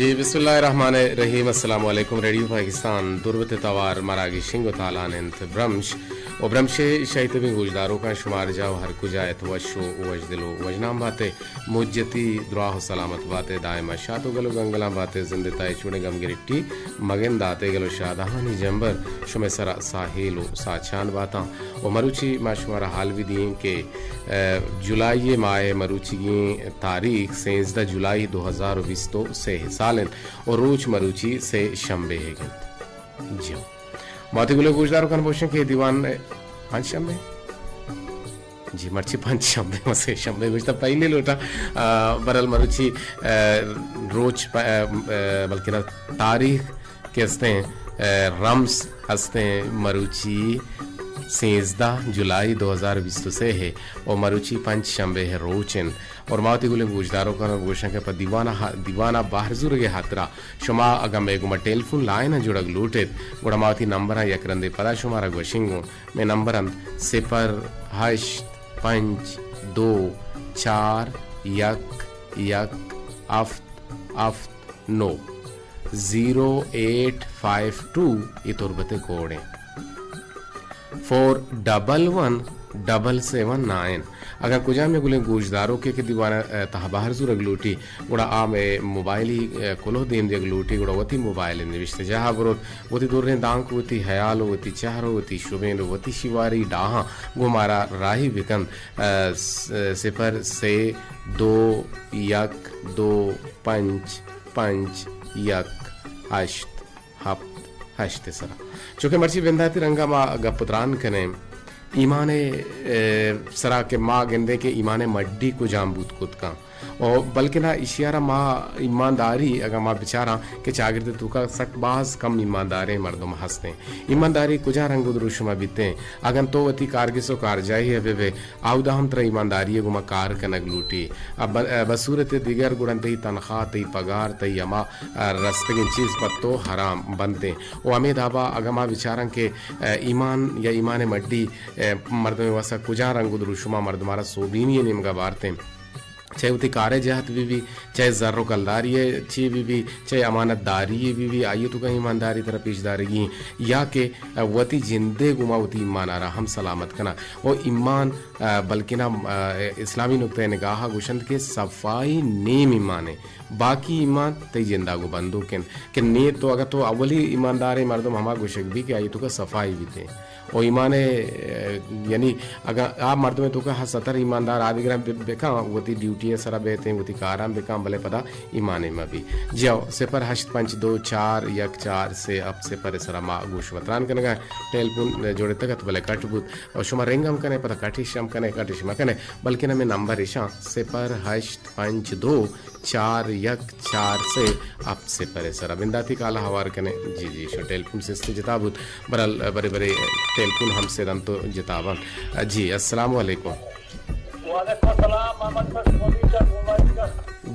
جی، بسم اللہ الرحمن الرحیم۔ السلام علیکم۔ ریڈیو پاکستان دربت توار مراگشنگ و تالان انت برمش و برمش شاہی تبیں گوشداروکاں شمار جا و ہر کجا ات وش و وشدل و وشنام باتے، مجتی دراہ و سلامت باتے، دائما شات و گل و گنگلان باتے، زندے تائے چوڑے گم گرٹی مگن داتے، گل و شادہانی جمبر شمے سرا ساہیل و ساچان باتاں۔ و مروچی ما شمارا حال بھی دیں کہ، ء، جولائی ماہ مروچیگیں تاریخ سیزدہ جولائی دو ہزار و بیست و سے سال انت و روچ مروچی سے شنبے ہے گنت۔ جی ہو۔ ماتی گلے گوشدار کن بوشن کہ دیوان پنچ شنبے؟ جی، مرچی پنچ شنبے، ما سے شنبے گوشتا پہلے لوٹا، ء، برل مروچی، ء، روچ پ-، ء، ء، بلکہ نا تاریخ کہ ہستیں، ء، رمز ہستیں مروچی سیزدہ جولائی دو ہزار بیست و سے ہے و مروچی پنچ شنبے ہے روچ انت۔ اور ما وتی گلیں گوشداروکاں گوشاں کہ پہ دیوانا ہا-، دیوانا بہر زورگے ہاترا شما اگاں مئے گوما ٹیلیفون لائن جوڑگ لوٹیت، گڑا ما وتی نمبراں یک رندے پدا شمارا گوشنگ اوں۔ مئے نمبر انت صفر ہشت پنچ دو چار یک یک ہفت ہفت نو، زیرو ایٹ فائیو ٹو، یہ تربت کوڈ ہیں۔ Four double one double seven nine. اگاں کجام گلیں گوشداروکے کہ دیوان، ء، تہا بہر زورگ لوٹی، گڑا آ مئے موبائلی، ء، کلوہ دیم دیگ لوٹی، گڑا وتی موبائل نوشتہ جاہا بروت، وتی دریں دانک، وتی حیال و وتی چہر و وتی شبین و وتی شیواری ڈاہاں گوں مارا راہی بکن۔ ء، س-، صفر سے دو یک دو پنچ پنچ یک ہشت ہپت ہشت سرا۔ چونکہ مرچی بنداتی رنگا ما گپ و تران کنیں ایمان، ء، سرا کہ ما گندیں کہ ایمان مڈی کجام بوت کت کن۔ او بلکنا ایشی ء را ما ایمانداری، اگاں ما بچاراں کہ چاگرد توکا سک باز کم ایمانداریں مردم ہستیں۔ ایمانداری کجا رنگ و دروشم ء بیتیں؟ اگاں تو وتی کارگس و کارجاہی ء بہ بے، آودا ہم ترا ایمانداری ء گوما کار کنگ لوٹی۔ ء ب-، ء بصورت دیگر گڑا تئی تنخواہ، تئی پگار، تئی ہما، ء رستگیں چیز پہ تو حرام بنتیں۔ و ہمے دابا اگاں ما بچاراں کہ، ء ایمان یا ایمان مڈی، ء مردم واسا کجا رنگ و دروشما مردمارا سوبینی نیمگا بارتیں۔ چاہے وتی کارے جہت بہ بی، چاہے زر و کلداری ء چی بہ بی، چاہے امانت داری ء بہ بی، آئی ء توکا ایمانداری ترا پیش دارگی ایں، یا کہ وتی جندے گوما وتی ایمان ء را ہم سلامت کناں۔ و ایمان، ء، بلکنا، ء، اسلامی نقطہ نگاہ ء گوشنت کہ صفائی نیم ایمان ء، باقی ایمان تئی جندا گوں بندوک انت۔ کہ نے تو اگاں تو اولی ایمانداریں مردم ہما گوشگ بی کہ آئی توکا صفائی بیتیں۔ و ایمان ء، یعنی اگاں آ مردم توکا ہر ستر ایماندار آدگراں ب-، بکاں، وتی ڈیوٹی ء سرا بیتیں، وتی کاراں بکاں، بلے پدا ایمان ء مہ بی۔ جی ہو، صفر ہشت پنچ دو چار یک چار سے ہفت صفر ء سرا ما گوش وتران کنگا۔ ٹیلیفون جوڑتگ ات بلے کٹ بوت۔ و شما رنگ ہم کنے، پدا کٹش ہم کنے، کٹش مہ کنے، بلکن ہمیں نمبر اشاں صفر ہشت پنچ دو چار یک چار سے ہفت صفر ء سرا بنداتی کالا ہوار کنے۔ جی، جی، شو ٹیلیفون سستے جتا بوت۔ برال، برے، برے ٹیلیفون ہم سے دن تو جتا بن۔ جی، السلام علیکم۔ وعلیکم السلام، محمد بخش قومی چا گومازی کا۔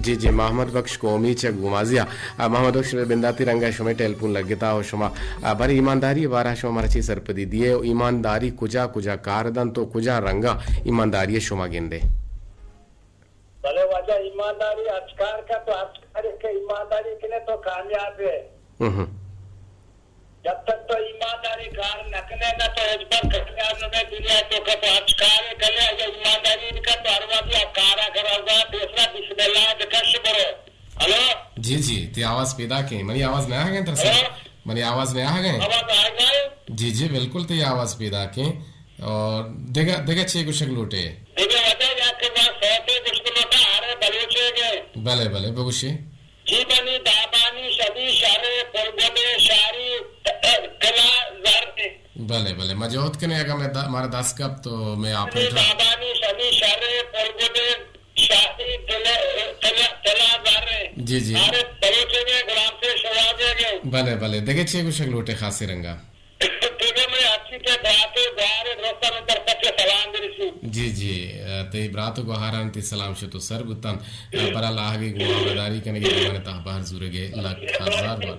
جی، جی، محمد بخش قومی چا گومازیا۔ آ، محمد بخش بنداتی رنگا شما ٹیلیفون لگتا ہو شما، آ، برے ایمانداری بارہ شما مرچی سرپدی دیے، ایمانداری کجا کجا کار دن تو کجا رنگا ایمانداری شما گندے؟ بلے واجہ، ایمانداری ہرچ کار کا تو ہرچ کار کہ ایمانداری کنے تو کامیاب ہے۔ ہم۔ جب تک تو ایمانداری کار نہ کنے نا تو ہچبر کامیاب نہ بے۔ دنیا تو کا تو ہرچ کار کنے، اگر ایمانداری نہ کر تو ہر وقت آ کارا کرا ہوگا، دوسرا بسم اللہ بکش برو۔ ہلو؟ جی، جی، تی آواز پیدا کیں۔ منی آواز نہ آگیں ترسا؟ ہلو؟ منی آواز نہ آگیں؟ آواز آ گئے؟ جی، جی، بالکل تی آواز پیدا کیں۔ اور دگہ، دگہ چے گوشگ لوٹے؟ دگہ وجہ یا کہ ما سوتے گوشگ لوٹا، آرے بلوچے گے۔ بلے، بلے، بگوشے۔ جی منی دابانی شبی شر پلگدے شاری تلا زر۔ بلے، بلے، ما جہد کنے اگاں میں دا-، مارا دست کپ تو میں منی آپریٹر۔ دابانی شبی شر پلگدے شاری تلا، تلا، تلا زر۔ جی، جی۔ آرے بلوچے گے غلام سے شوازے گے۔ بلے، بلے، دگہ چے گوشگ لوٹے خاصی رنگا؟ دگہ منی ہرچی کہ برات و گوہار درستاں من طرفا چہ سلام برسی۔ جی، جی، تئی برات و گوہاران تئی سلام شت و سر بوتن۔ برحال آہگے گوں ہبرداری کنگے دیوان تہا بہر زورگے لک ہزار بار۔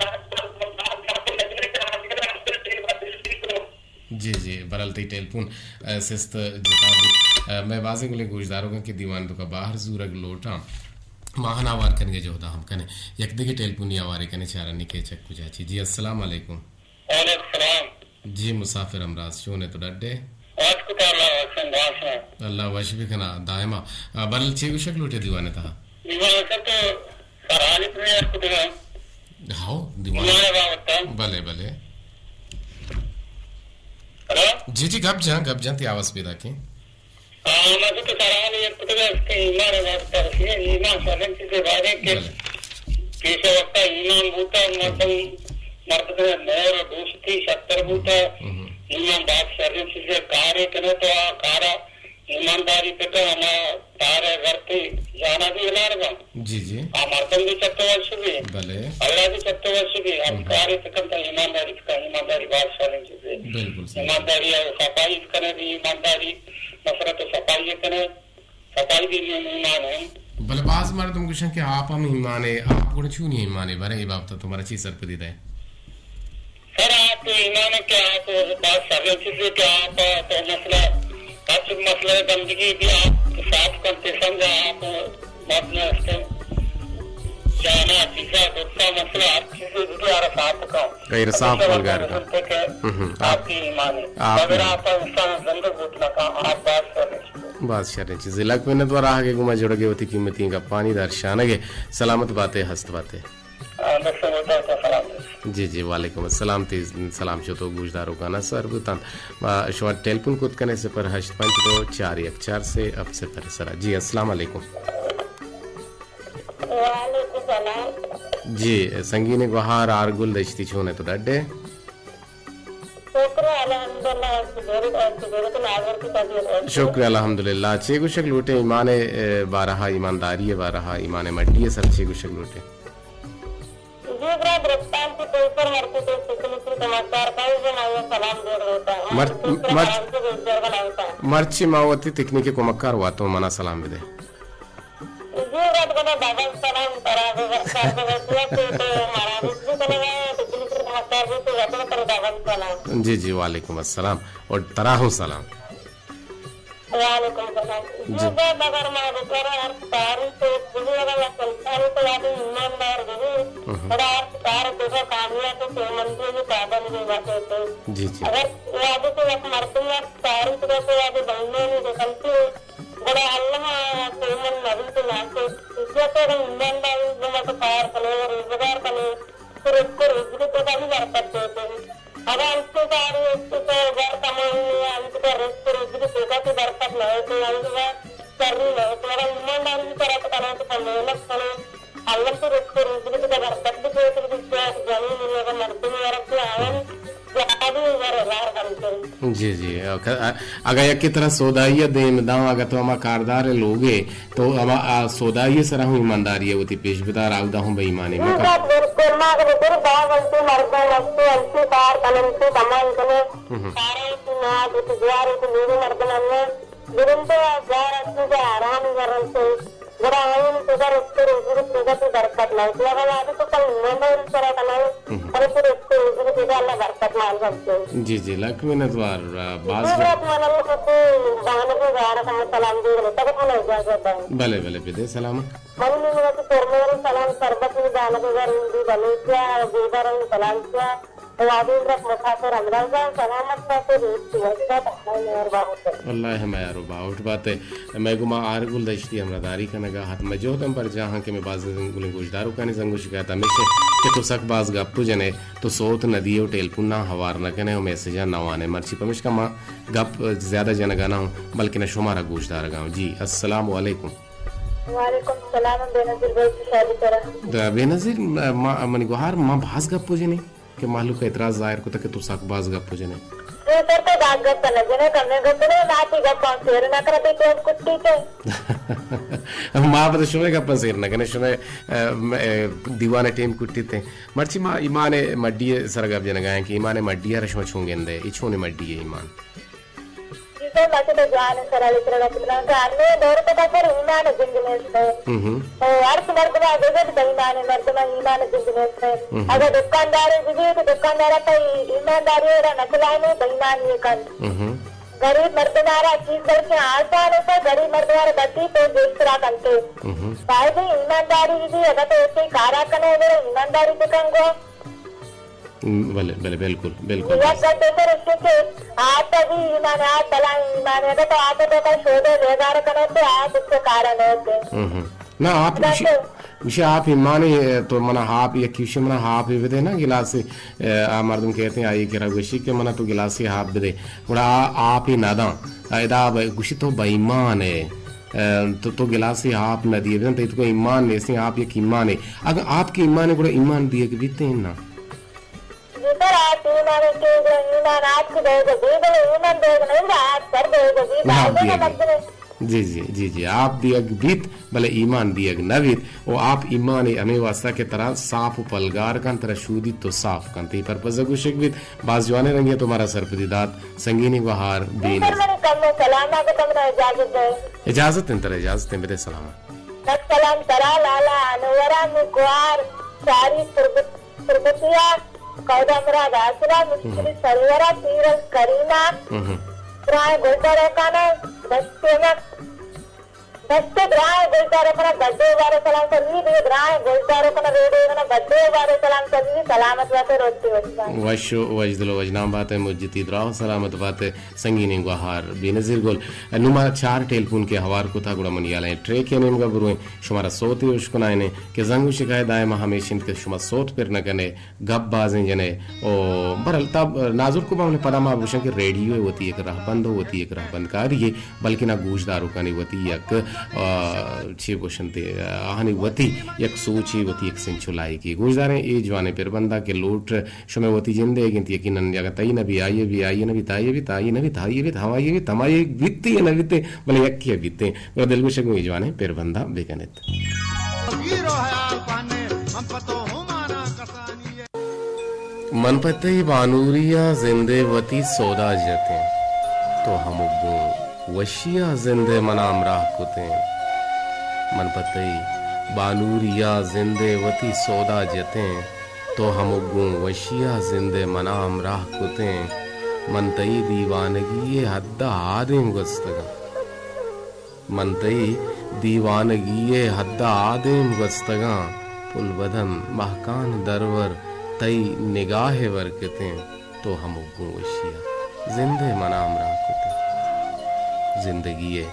جی، جی، برحال تئی ٹیلیفون، ء، سست جتا بوت۔ ء، مئے بازیں گلیں گوشداروگاں کہ دیوان توکا بہر زورگ لوٹاں۔ ماہان آوار کنگے جہدا ہم کنے۔ یک دگہ ٹیلیفونی آوارے کنے، چارانی کہ چک کجا چی۔ جی، السلام علیکم۔ وعلیکم السلام۔ جی، مسافر ہمراز، چون ئے تو، ڈڈ ئے؟ وش کتا اللہ، وش انت، وش انت۔ اللہ وش بکنا دائما۔ آ، بل چے گوشگ لوٹے دیوانے تہا؟ دیوان سر تو سرانی پر یار کتگا۔ ہاؤ، دیوان۔ دیوان بابت۔ بلے، بلے۔ ہلو؟ جی، جی، گپ جان، گپ جان، تی آواز پیدا کیں۔ آ، ما گوشت سرحال یک کتگ است کہ ایمان ء واسطہ رسی، ایمان شریں چیزے بارے کہ بلے۔ پیش وقتا ایمان بوتا، مردم، مردم مور و دوستی شتر بوتا۔ ہم۔ ایمان باز شریں چیزے، کارے کنے تو آ کارا ایمانداری پہ کن، ہما کارے غرتے جانا بھی ہلار با۔ جی، جی۔ آ مردم بھی چتو وش بھی۔ بلے۔ اللہ بھی چتو وش بھی۔ ہم۔ ہر کارے پہ کن تو ایمانداری پہ کن، ایمانداری باز شریں چیزے۔ بالکل صحیح۔ ایمانداری اور صفائی کنے بھی ایمانداری۔ نفرت و صفائی کنے، صفائی بھی ایمان ہے۔ بلے باز مردم گوشن کہ آپ ہم ایمان ہے، آپ گڑا چونی ایمان ہے؟ بارے اے بابت تو مارا چی سرپدی دے؟ سر، آپ ایمان ہے کہ آپ باز شریں چیزے کہ آپ تو مسئلہ، ہر چیز مسئلہ گندگی بھی آپ صاف کرتے سمجھا، آپ مردم ہستے جانا چیزا گپتا مسئلہ ہر چیزے بھی آرا صاف کن۔ غیر صاف ہمیشہ بلگار وطن کا۔ سنتے کہ ہم، ہم، آپ آپ کی ایمان ہے۔ آپ مگر نے آپ انسان زندگ بوت نہ کن، آپ باز شریں چیزے۔ باز شریں چیزے۔ لک منت وار آہگے گوما جڑگے وتی قیمتی گپانی در شانگے۔ سلامت باتے، ہست باتے۔ آ، بس سلامت باتے، سلام۔ جی، جی، وعلیکم السلام۔ تی سلام چو تو گوشدارو کانا سر بوتان۔ ما شما ٹیلیفون کت کنے صفر ہشت پنچ دو چار یک چار سے ہفت صفر سرا۔ جی، السلام علیکم۔ وعلیکم السلام۔ جی، سنگین گوہار آرگل دشتی، چون ئے تو، ڈڈ ئے؟ شکر الحمدللہ، آپ کی جوڑی، آپ کی جوڑی تو ناظر کی طبیعت ہے۔ شکر الحمدللہ۔ چے گوشگ لوٹے ایمان، اے، بارہا، ایمانداری بارہا، ایمان مڈی سر چے گوشگ لوٹے؟ جی، برا درستان کی کوئی پر مرتی تو سکلی کی سماچار کا ہی جو میں یہ سلام دے رہا ہوتا ہے۔ مر-، تو مر-، سلام سے بے شرما ہوتا ہے۔ مرچی ما وتی تکنیکی کمکار واتو منا سلام بدے۔ جی، رد کنے دبل سلام ترا بہ سر بہ وسیعت تو مارا رد بھی کنے گا، تو پولیس مستر بھی تو وطن پر دبل سلام۔ جی، جی، وعلیکم السلام۔ اور ترا ہوں سلام۔ وعلیکم السلام۔ جی۔ جی، بے بغیر ما بچارا ہر تاری تو بلی اگر سلطان تو یادی ایماندار بھی۔ ہم۔ بڑا ہر تار تو کامیاب تو مندی بھی پابند بھی بچے تو۔ جی، جی۔ اگر یادی تو یک مردم یا تاری تو تو یادی بننے نہیں تو سلطان گڑا اللہ ءَ کہ من نبی تو ناکو، ایشی ءَ تو ایمانداری گما تو کار کنے، روزگار کنے، تو رزق و روزی تو کبھی برکت دیتے۔ اگر انچو کاری، انچو تو گھر کمانی ہے، انچو تو رزق و روزی تو کا تو برکت نہ ہے، تو انچو کا شری نہ ہے، تو اگر ایمانداری کی طرح تو کنے، تو محنت کنے، اللہ تو رزق و روزی تو برکت بھی دیتے، تو جنین اگر مردم اگر تو آئین جی، جی۔ اگر یکے ترا سودائی ءَ دیم داں، اگاں تو ہما کاردار ءِ لوگ ئے، تو ہما، آ، سودائی ءِ سرا ہوں ایمانداری ءَ وتی پیش بدار، آودا ہوں بے ایمانی مکن۔ بالکل، ما اگاں بزرگ باز انچیں مردم است، انچیں کار کن، انچیں کمائی کن، ہم۔ کارے کی ناد، وتی گوارے کی لوگ مردم انت، برندے گوار است کہ آرام گر انت۔ گڑا آیانی پدر اتکر ازدر پدر تو برکت نہ اتکر۔ اگاں وعدہ تو کل ایمانداری سرا کنائے، ہم۔ بلے تو اتکر ازدر پدر اللہ برکت مان بخشے۔ جی، جی، لک منت وار، آ، باز جی، جی۔ برات من اللہ کو بانگے گارا کم سلام دے گلے، تک من اجازت دیں۔ بلے، بلے، بدے سلام۔ من نے میرا تو پرمور سلام سربت میں بانگے گار ہندی بلوچیا، گوبر سلام کیا۔ وادی رکھ مسافر ہمراہ جان سلامت بات، روز کی وجہ بہت مہربان۔ اللہ میار و باہوٹ بات ئے۔ مئے گما آرگل دشتی ہمراہداری کنگا ات۔ مئے جہد ہم برجاہ اں کہ مئے باز گلیں گوشداروکانی زنگ و شکایت ہمیش انت کہ تو سک باز گپ جنے، تو سوت نہ دیئے و ٹیلیفوناں ہوار نہ کنے و میسجاں نہ وانے۔ مرچی پمشکا ما گپ زیادہ جنگا نہ اوں، بلکنا شمارا گوشدارگا اوں۔ جی، السلام علیکم۔ وعلیکم السلام، بینظیر بھائی، خوش آمدید۔ بینظیر، ما، منی گوہار، ما باز گپ جنے۔ کہ مہلوک ءَ اعتراض ظاہر کتگ کہ تو سک باز گپ جن ئے۔ تو سر تو باز گپ نہ جن ئے، کمیں گپ جن ئے، ما تئی گپاں سیر نہ کناں، تئی ٹیم کٹیت۔ ما پدا شمئے گپاں سیر نہ کنیں، شمئے، ءَ، م-، ءَ، دیوان ءِ ٹیم کٹیت۔ مرچی ما ایمان ءِ مڈی ءِ سرا گپ جنگا ایں کہ ایمان ءِ مڈی ءَ را شما چون گندئے؟ اے چونیں مڈی یے ایمان؟ جی سر، ما چہ جوان سرا لکرگا پلان کہ ہمے دور پدا سر ایمان ءِ جند نیست۔ ہم۔ او ہر مردم ءَ گوشت بے ایمان، مردم ءَ ایمان ءِ جند نیست۔ ہم۔ اگاں دکاندارے بہ بیت، دکاندار ءَ پہ ایمانداری ءَ را نہ چلائینے، بے ایمانی ءَ کنت۔ ہم۔ غریب مردمارا چیز بلکیں آسان ات، غریب مردمارا بچی تو گیشترا کنتے۔ ہم۔ باید ایمانداری بھی، اگر تو ایسے کارا کنے، اگر ایمانداری بکن گو۔ بلے، بلے، بالکل، بالکل۔ یک گپ تو رستے کہ آپ بھی ایمان، آپ بلا ایمان، اگر تو آپ تو کا شودے بیگار کنے تو آپ اس سے کارا نہیں ہوتے۔ ہم۔ نہ، آپ گوشی، گوشی آپ ایمانے، تو منا آپ، یکی گوشی منا آپ بدے نا گلاسے، اے، آ مردم کہتے ہیں، آئی کرا گوشی کہ منا تو گلاسے آپ بدے۔ گڑا آ آپ ہی نہ داں۔ آ ادا ب-، گوشی تو بے ایمان ہے۔ اے، تو، تو گلاسے آپ نہ دیے بدن، تو، تو ایمان نیستی، آپ یک ایمان ہے۔ اگر آپ کے ایمان ہے، گڑا ایمان دیگ بیتے ہیں نا۔ جی سر، آپ ایمان کے، ایمان آپ کی دے دے، بلے ایمان دے دے، نہیں، آپ سر دے دے، جی، ہاں، آپ دیگ۔ جی، جی، جی، جی، آپ دیگ بیت، بلے ایمان دیگ نہ بیت۔ و آپ ایمان ہمیں واسطہ کہ ترا صاف و پلگار کن، ترا شودی تو صاف کن۔ تی پر پزہ گوشگ بیت، باز جوانے رنگے تو مارا سرپدی دات، سنگینی گوہار بے نظیر۔ سر، منی کم و سلام آگے تمنا اجازت دے۔ اجازت انت، ترا اجازت انت، بدے سلام۔ السلام ترا لالا انورا می گوار چاری تربت تربتیا، کئودا مراد حاصلا، مستری سرورا، پیرز کریما، ہم۔ درائیں گلدروکانا، دستے نا، دستے درائیں گلدروکانا، بڈے بارے سلام سلوی، دیگہ درائیں گلدروکانا، ریڈیو کنا، بڈے بارے سلام سلوی، سلامت باتے، روچی وشی باتے۔ وش و وشدل و وشنام باتے، مجتی دراہ سلامت باتے۔ سنگینیں گوہار بے نظیر گل۔ نوں ما چار ٹیلیفون کہ ہوار کتا، گڑا من یلہ ٹریک ء نیمگا برویں، شمارا سوتے اشکنائینیں کہ زنگ و شکایت دائما ہمیش انت کہ شما سوت پر نہ کنے، گپ بازیں جنے۔ او برحال تا نازرک بامن، پدا ما بگوشن کہ ریڈیو ء وتی یک رہبند و وتی یک رہبندکاری ء، بلکنا گوشداروکانی وتی یک، آ، چے گوشنتے، آہانی وتی یک سوچے، وتی یک سنچ و لائکے۔ گوشداریں اے جوانیں پربندا کہ لوٹ شمئے وتی جندے گنت، یقیناً اگاں تئی نہ بی، آئی بی، آئی نہ بی، تئی بی، تئی نہ بی، تئی بی، ہمائی بی، تمائی بیتی یا نہ بیتے، بلے یکی بیتے۔ گڑا دلگوش گوں اے جوانیں پربندا بکنت۔ من پہ تئی بانوریا زندے وتی سودا جتیں، تو ہمک گوں وشیا زندے منا ہمراہ کتیں۔ من پہ تئی بانوریا زندے وتی سودا جتیں، تو ہمک گوں وشیا زندے منا ہمراہ کتیں۔ من تئی دیوانگی ء حد ء آدیم گوستگاں۔ من تئی دیوانگی ء حد ء آدیم گوستگاں۔ پل بدن مہکان درور تئی نگاہ ء برکتیں، تو ہمک گوں وشیا زندے منا ہمراہ کتیں۔ زندگی ء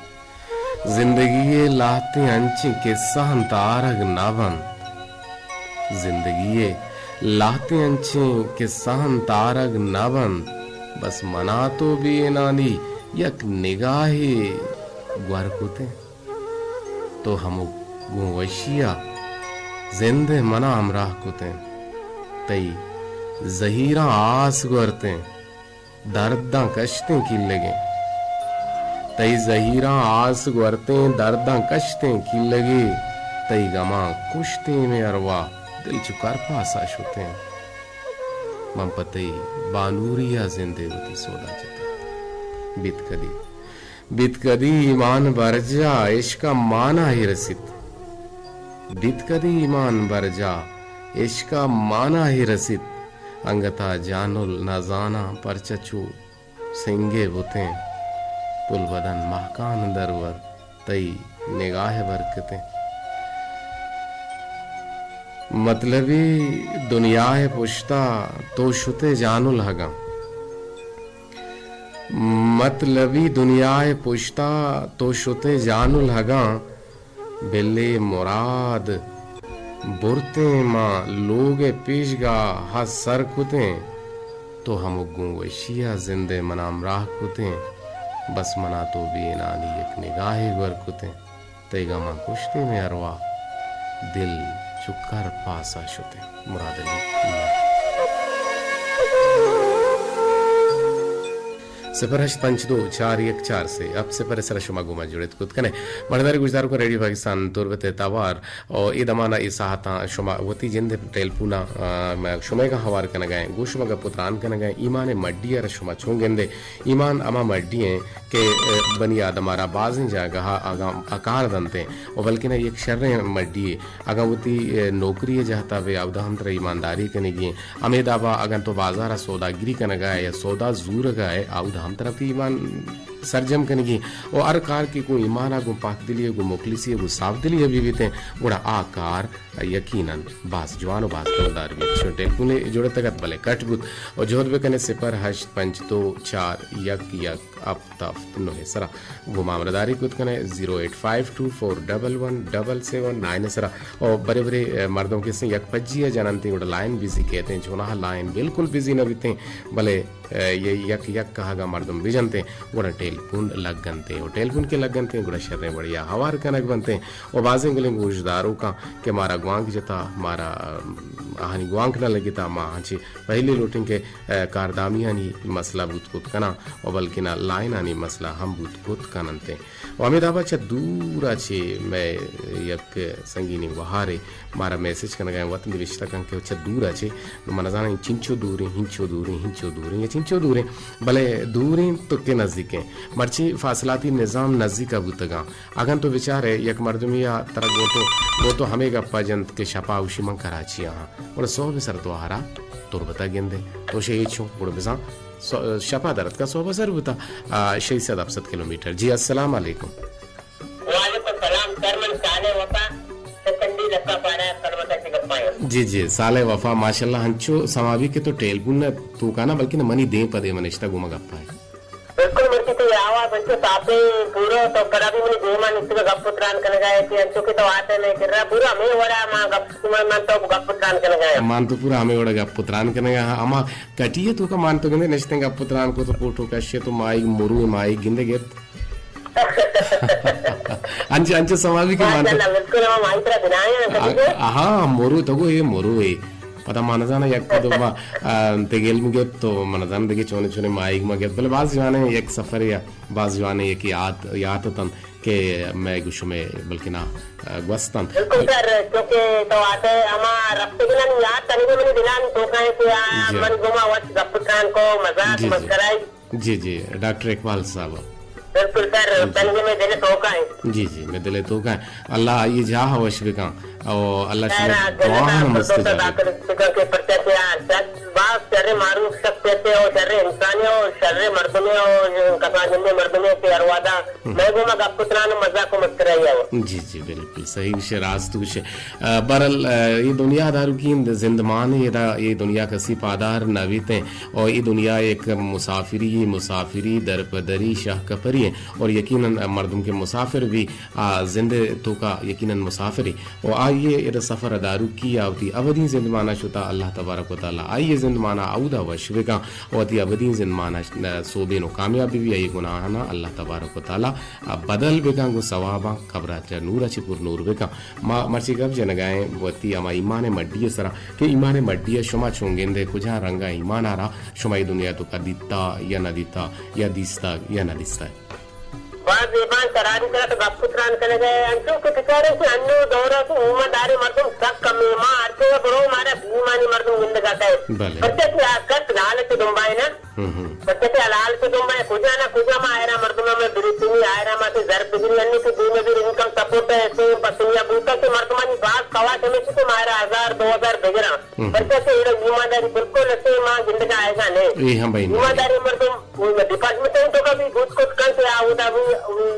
زندگی ء لہتیں انچیں کسہ انت آرگ نہ بنت۔ زندگی ء لہتیں انچیں کسہ انت آرگ نہ بنت۔ بس منا تو بے انانی یک نگاہے گور کتیں۔ تو ہمک گوں وشیا زند ء منا ہمراہ کتیں۔ تئی زہیراں آس گورتیں۔ درداں کشتیں کلگیں۔ تئی زہیراں آس گورتیں، درداں کشتیں کلگے۔ تئی گماں کشتیں مئے ارواہ، دل چو کرپاسا شتیں۔ من پہ تئی بانوریا زندے وتی سودا جتیں۔ بیت کدی، بیت کدی ایمان برجا، عشقا مانا ہی رسیت۔ بیت کدی ایمان برجا، عشقا مانا ہی رسیت۔ انگتا جانل نزاناں پرچا چو سنگے بوتیں۔ پل بدن مہکان درور تئی نگاہ برکتیں۔ مطلبی دنیا ء پشتا تو شتے جانل ہگاں۔ مطلبی دنیا ء پشتا تو شتے جانل ہگاں۔ بلے مراد برتیں، ما لوگ ء پیشگاہ ء سر کتیں۔ تو ہمک گوں وشیا زند ء منا ہمراہ کتیں۔ بس منا تو بے انانی یک نگاہے گور کتیں۔ تئی گماں کشتیں مئے ارواہ، دل چو کر پاسا شتیں۔ مراد علی۔ صفر ہشت پنچ دو چار یک چار سے ہپت صفر ء سرا شما گوما جڑت کت کنے۔ مڑداریں گوشداروکاں، ریڈیو پاکستان تربت ء توار ء اے دمان ء اے ساعتاں شما وتی جند ء ٹیلیفون ء، آ، شمئیگاں ہوار کنگ ء ایں، گوں شما گپ ء تران کنگ ء ایں۔ ایمان ء مڈی ء را شما چون گندے؟ ایمان ہما مڈی ایں کہ، آ، بنی آدم ء را بازیں جاگہ ء اگاں آ کار دنت ایں و بلکن یک شریں مڈی یے۔ اگاں وتی، آ، نوکری ء جہت ء بے، اودا ہم ترا ایمانداری کنگی ایں۔ ہمے دابا اگاں تو بازار ء سوداگری کنگ ء ئے یا سودا زورگ ء ئے، اودا ہم ترا وتی ایمان سرجم کنگی۔ و ہر کار کہ گوں ایمان ء گوں پاک دلی ء گوں مخلصی ء گوں صاف دلی ء بہ بیتیں، گڑا آ کار یقیناً باز جوان و باز ڈولدار بیت۔ چون ٹیلیفونے جوڑتگ ات بلے کٹ بوت۔ و جہد بکنے صفر ہشت پنچ دو چار یک یک ہفت ہفت نہ ء سرا گوں ما ہمراہداری کت کنے، zero eight five two four double one double seven nine ء سرا۔ و برے برے، اے، مردم کسیں یک پجی ء جننتیں گڑا لائن بزی کیتیں، چوناہا لائن بالکل بزی نہ بیتیں، بلے اے، یہ یک یک کہگا مردم بجنتیں، گڑا ٹیلیفون لگنتیں۔ و ٹیلیفون کہ لگنتیں، گڑا شریں وڑیا ہوار کنگ بنتیں۔ و بازیں گلیں گوشداروکاں کہ مارا گوانک جتا، مارا، ام، آہانی گوانک نہ لگتا، ما آہاں چہ پہلی لوٹیں کہ، اے، کاردامیانی مسئلہ بوت کت کناں و بلکنا لائنانی مسئلہ ہم بوت کت کننتیں۔ و ہمے دابا چہ دور ء چہ مئے یک سنگینیں گوہارے مارا میسج کنگا ایں، وت نبشتہ کن کہ چہ دور ء چہ، نو من نزاناں چنچو دوریں، ہنچو دوریں، ہنچو دوریں یا چنچو دوریں، بلے دوریں تو کہ نزیکیں۔ مرچی فاصلاتی نظام نزیک ء بوتگاں۔ اگن تو بچارے یک مردمی ء ترا گوں تو، گوں تو ہمے گپ ء جنت کہ شپا اوشی من کراچی ء آں، گڑا سہب سر تو آہرا تربت ء گندے، تو شے ہچ ہوں، گڑا بزاں س-، شپا در اتکا، سہبا سر بوتا، آ، شش سد ہفت سد کلومیٹر۔ جی، السلام علیکم۔ وعلیکم السلام سر، من صالح وفا، سکنڈی لکا پارا، کلمتا چی گپا ہے۔ جی، جی، صالح وفا، ماشاءاللہ، ہنچو سما بی کہ تو ٹیلیفون نہ توکا نا، بلکہ نہ منی دیم پہ دیم نشتہ گوما گپا ہے۔ بالکل مرچی تئی آواز انچو ساپیں پورو، تو پدا بھی منی دیما نشتگا گپ و تران کنگا ہے کہ انچو کہ تو آتے میں کرا پورا ہمیں وڑا ما گپ، من، من تو گپ و تران کنگا ہے۔ من تو پورا ہمیں وڑا گپ و تران کنگا ہاں۔ اما کٹی ہے تو کا مان تو گندے نشتیں گپ و تران کو تو فوٹو کشے تو مائی مرو مائی گندے گپت۔ انچو، انچو سما بی کہ مان تو ماشاءاللہ، بالکل ہم مائی ترا بنائیں کٹی ہے۔ ہاں، مرو تو گو یہ مرو ہے۔ پدا ما نزاناں یک پد ما، آ، دگہ علم گپت تو ما نزاناں دگہ چونے چونے ماہیگ ما گپت، بلے باز جوانیں یک سفرے ء باز جوانیں یک یات، یات اتنت کہ مئے گوں شمئے بلکنا، آ، گوست انت۔ بالکل سر، چونکہ تو آتے ہما رفتگینانی یات کنگے منی دلانی توکا ہے کہ آ، جی۔ من گوما وقت گپ تران کو، مزاق، جی، جی۔ مسکرائی۔ جی، جی، ڈاکٹر اقبال صاحب۔ بالکل سر، جی۔ تنگے میں دل توکا ہے۔ جی، جی، میں دل توکا ہے۔ اللہ آئی جاہ وش بکن۔ او اللہ شما دعا ہم مستجاب۔ داخل بکن کہ پرچہ کہ آ شخص باز شر معروف شخصیت ہے اور شر انسان ہے اور شر مردم ہے اور کسان جندے مردم ہے کہ ہر وعدہ ہم۔ میں گوما گپ تران مزاق و مسکرائی ہے۔ جی، جی، بالکل صحیح گوشے، راست گوشے۔ آ، بہرحال، آ، یہ دنیا داروکی زندمان ہے، ادا یہ دنیا کسی پادار نہ بیتے اور یہ دنیا ایک مسافری، مسافری در پدری شاہ کپری ہے اور یقیناً مردم کے مسافر بھی آ، زند ء توکا یقیناً مسافرے و آئی ء ادا سفر ء داروکی ء وتی ابدیں زندمانا شتا، اللہ تبارک و تعالی آئی ء زندمانا اودا وش بکن و وتی ابدیں زندمانا ش-، سوبین و کامیاب بی، آئی گناہانا اللہ تبارک و تعالی بدل بکن گوں ثواباں، قبر ء چہ نور ء چہ پر نور بکن۔ ما مرچی گپ جنگا ایں وتی ہما ایمان ء مڈی ء سرا کہ ایمان ء مڈی ء شما چون گندے کجا رنگا ایمان ء را شما اے دنیا توکا دیتا یا نہ دیتا یا دیستا یا نہ دیستا؟ باز زیبان قراری کنت، گپ و تران کنگ ء انچو کہ بچارے کہ انو دور ء کہ ایمانداریں مردم سک کم ایں۔ ما ہر جگہ برو مارا بے ایمانیں مردم گندگا کئیت۔ بلے۔ پرچا کہ آ کس لالچ ء دمبا ایں نا۔ ہم ہم۔ پرچا کہ آ لالچ ء دمبا ایں، کجا نہ کجا ما آئرا مردم ء بریتنی، آئرا ما تے زر بگری، انو کہ بے نظیر انکم سپورٹ ء ایسے پسنیا بوتا کہ مردمانی باز کواش ہمیشی کہ ما آئرا ہزار دو ہزار بگراں۔ ہم۔ پرچا کہ ایرا ایمانداری بالکل اسے ما گندگا آئیگا نہ۔ اے ہم بھائی ایمانداری مردم ڈپارٹمنٹ ء توکا بھی بوت کت کنت کہ آ اودا بھی،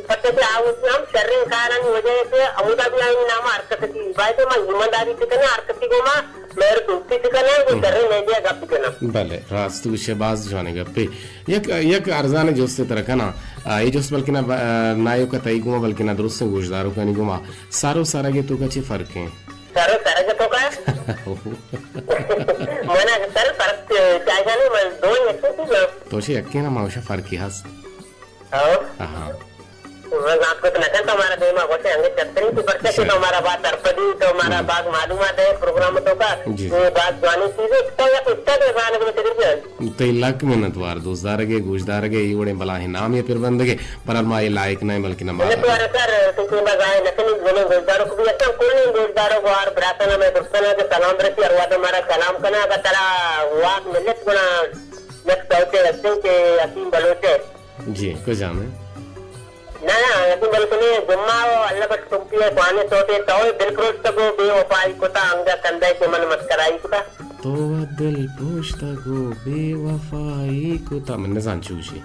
پرچا کہ آ وتی ہم شریں کارانی وجہ ء کہ ہمودا بھی آئی نام ء ہر کس کی باید ما ایمانداری بکناں، ہر کسی گوما مہر دوستی بکناں، وہ ہم۔ شریں میڈیا گپ بکناں۔ بلے، راست گوشے، باز جوانیں گپے۔ یک، یک ارزانیں جستے ترا کناں۔ آ، اے جست بلکنا ب-، آ، نایوکا تئی گوما بلکنا درستیں گوشداروکانی گوما۔ سر و سرگ ء توکا چے فرق ہیں؟ سر و سرگ ء توکا؟ منا سر و سرگ چاہیے نہیں، من دو یکے چیز ہیں۔ تو چے یکے نا، ما وشا فرقی ہست۔ ہاں۔ ہاں۔ من زانت کت نہ کن تو ہمارا دیما گوشے ہنگے چتری کی پرچہ جی۔ کہ تو ہمارا بات ترپدی، تو ہمارا ہم۔ باز معلومات ہے پروگرام توکا۔ جی۔ یہ بات جوانی چیز ہے، تو یک استاد ہے زانگ میں تدریس ہے۔ تئی لک منت وار، دوست دارگ ء گوش دارگ ء اے وڑیں بلاہیں نامے پر بندگ ء، بہرحال ما اے لائق نہ ایں، بلکہ نہ ما منت وار سر، تو کہ ما ظاہر نہ کنی، گلیں گوش دارو کو بھی اتنا کلیں گوش دارو کو آر براتنا میں درستنا کہ سلام رسی، ہر وعدہ مارا سلام کنا، اگر ترا واک ملت گنا یک سوچے رسیں کہ حکیم بلوچ ہے۔ جی، کجام ہے؟ نہ، نہ، یقین بلکنے جمعہ و اللہ بخش تمپی ہے، پانے سوتے تو دل پروشتگو بے وفائی کتا، انگا کندے کہ من مسکرائی کتا۔ تو دل پروشتگو بے وفائی کتا، من نزان چوشی۔